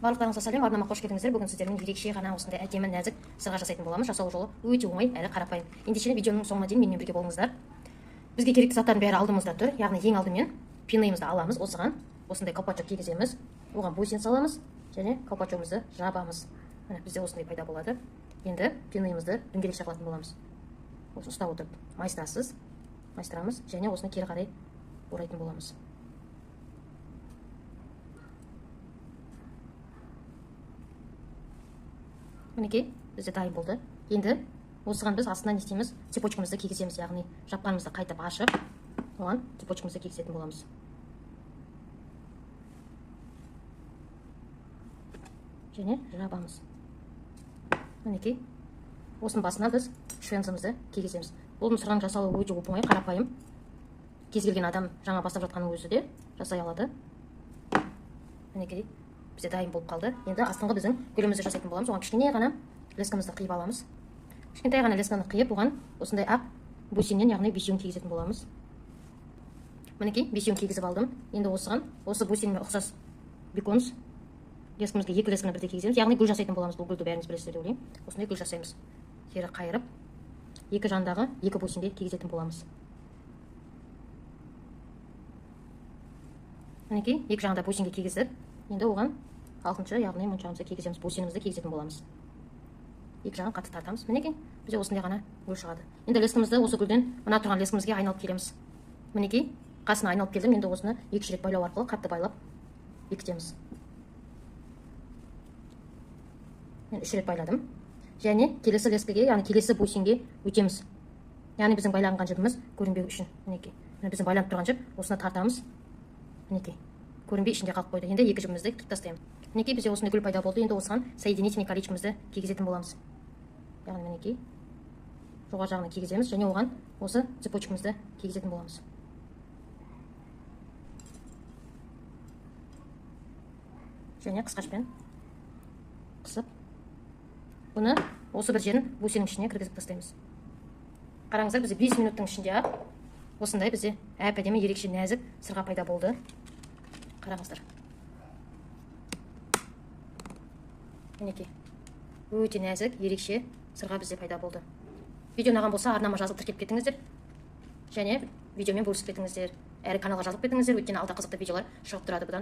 Барлықтарыңызға сәлем, арнама қош келдіңіздер. Бүгін сіздермен ерекше ғана осындай әдемі нәзік сырға жасайтын боламыз. Жасалу жолы өте оңай әрі қарапайым. Ендеше видеоның соңына дейін менімен бірге болыңыздар. Бізге керекті заттардың бәрі алдымызда тұр. Яғни ең алдымен пинейімізді аламыз, осыған осындай колпачок кигіземіз, оған бусин саламыз және колпачогымызды жабамыз. Міне бізде осындай пайда болады. Енді пинейімізді дөңгелекше қылатын боламыз. Осыны ұстап отырып майыстырасыз, майыстырамыз және осыны кері қарай орайтын боламыз. Мінекей бізде дайын болды. Енді осыған біз астына не істейміз? Цепочкамызды кигіземіз, яғни жапқанымызды қайтып ашып, оған цепочкамызды кигізетін боламыз. Және жабамыз. Мінекей осының басына біз швензамызды кигіземіз. Бұл сырғаның жасалуы өте оп-оңай, қарапайым. Кез келген адам жаңа бастап жатқанның өзі де жасай алады. Мінекей бізде дайын болып қалды. Енді астыңғы біздің гүлімізді жасайтын боламыз. Оған кішкене ғана лескамызды қиып аламыз. Кішкентай ғана лесканы қиып, оған осындай ақ бусиннен, яғни бесеуін кигізетін боламыз. Мінекей бесеуін кигізіп алдым. Енді осыған осы бусинмен ұқсас беконс лескамызға екі лесканы бірдей кигіземіз. Яғни гүл жасайтын боламыз. Бұл гүлді бәріңіз білесіздер деп ойлаймын. Осындай гүл жасаймыз. Кері қайырып, екі жандағы екі бусинге кигізетін боламыз. Мінекей екі жағында бусинге кигізіп, енді оған алтыншы, яғни моншағымызды кигіземіз, бусинімізді кигізетін боламыз. Екі жағын қатты тартамыз. Мінекей бізде осындай ғана гүл шығады. Енді лескімізді осы гүлден мына тұрған лескімізге айналып келеміз. Мінекей қасына айналып келдім. Енді осыны екі рет байлау арқылы қатты байлап бекітеміз. Мен 3 рет байладым. Және келесі лескіге, яғни келесі бусинге өтеміз. Яғни біздің байланған жібіміз көрінбеу үшін. Мінекей міне біздің байланып тұрған жіп, осыны тартамыз. Мінекей көрінбей ішінде қалып қойды. Енді екі жібімізді қиып тастаймыз. Мінекей бізде осындай гүл пайда болды. Енді осыған соединительный колечкомызды кигізетін боламыз. Яғни мінекей жоғары жағына кигіземіз және оған осы цепочкамызды кигізетін боламыз. Және қысқашпен қысып, бұны осы бір жерін бусиннің ішіне кіргізіп тастаймыз. Қараңыздар, бізде 5 минуттың ішінде ақ осындай бізде әп-әдемі ерекше нәзік сырға пайда болды. Қараңыздар. Мінекей өте нәзік, ерекше сырға бізде пайда болды. Видео ұнаған болса, арнама жазылып тіркеліп кетіңіздер. Және видеомен бөлісіп кетіңіздер. Әрі каналға жазылып кетіңіздер, өйткені алда қызықты видеолар шығып тұрады. Бұдан да